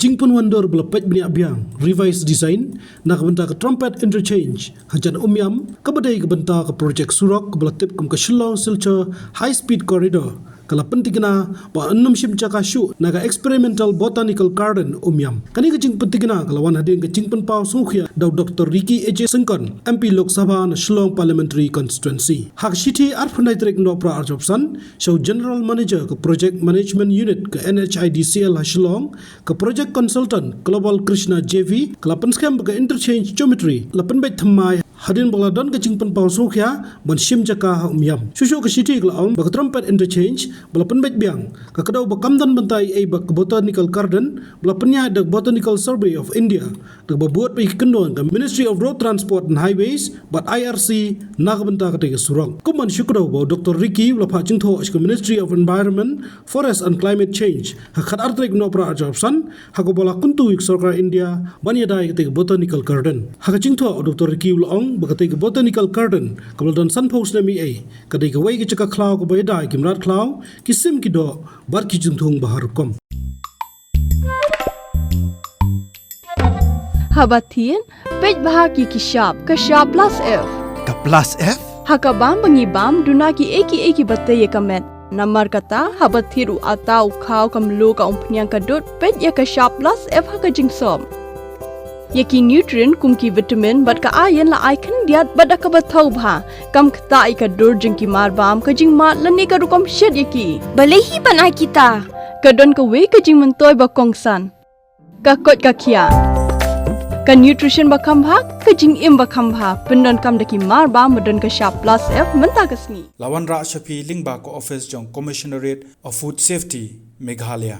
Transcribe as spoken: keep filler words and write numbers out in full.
jingpynwandur ba la peit bniah biang, revised design, na ka bynta ka Trumpet Interchange hajan Umiam, kaba dei ka bynta ka projek surok kaba la tip kum ka Shillong Silchar High Speed Corridor, ka la pyntikna ba yn nym shim jaka shuh na ka Experimental Botanical Garden Umiam. Kane ka jingpyntikna ka la wan hadien ka jingpynpaw sngewkhia da u Doctor Ricky A J Syngkon, M P Lok Sabha na Shillong Parliamentary Constituency. Ha ka shithi arphew tarik Nohprah arphew san, sha u General Manager ka Project Management Unit ka N H I D C L ha Shillong, ka Project Consultant Global Krishna J V, ka la pynskhem ba ka interchange Geometry la pynbeit thymmai hadien ba la don ka jingpynpaw sngewkhia ban shim jaka ha Umiam. Shuh shuh ka shithi ka la ong ba ka Trumpet Interchange ba la pynbeit biang, ka kdew ba kam don bynta ei ei bad ka Botanical Garden ba la pynïaid da ka Botanical Survey of India, da kaba bud bad ki kyndon ka Ministry of Road Transport and Highways bad I R C na ka bynta katei ka surok. Kum ban shu kdew ba u Doctor Ricky u la phah jingthoh sha ka Ministry of Environment, Forest and Climate Change ha ka khatar tarik Nohprah arphew san, ha kaba la kyntu ïa ka sorkar India ban ïada ïa katei ka Botanical Garden. Ha ka jingthoh u Doctor Ricky u la ong ba katei ka Botanical Garden kaba la don sanphew snem ei ei, ka dei kawei ka jaka khlaw kaba ïada ïa ki mrad khlaw, ki sim ki doh bad ki jingthung ba har rukom. Haba thied, peit bha ki ki shap, ka shap plus F. Ka plus F? Ha ka bam ba ngi bam, duna ki ei ki ei kiba tei ïa ka met. Namar kata, haba thied u atta, u khaw, ka mluh, ka umphniang, ka dud, peit ïa ka shap plus F ha ka jingsop. Ïa ki nutrient kum ki vitamin bad ka iron la ai khyndiat bad da kaba thaw bha, kam ktah ïa ka dur jong ki marbam, ka jingmad lane ka rukom shet ïa ki. Balei hi ban ai kita? Ka don kawei ka jingmyntoi ba kongsan. Ka koit ka khiah. Ka nutrition ba kham bha, ka jingim ba kham bha, pyndonkam da ki marbam ba don ka shap plus F mynta ka sngi. La wanrah sha phi lyngba ka office jong Commissionerate of Food Safety, Meghalaya.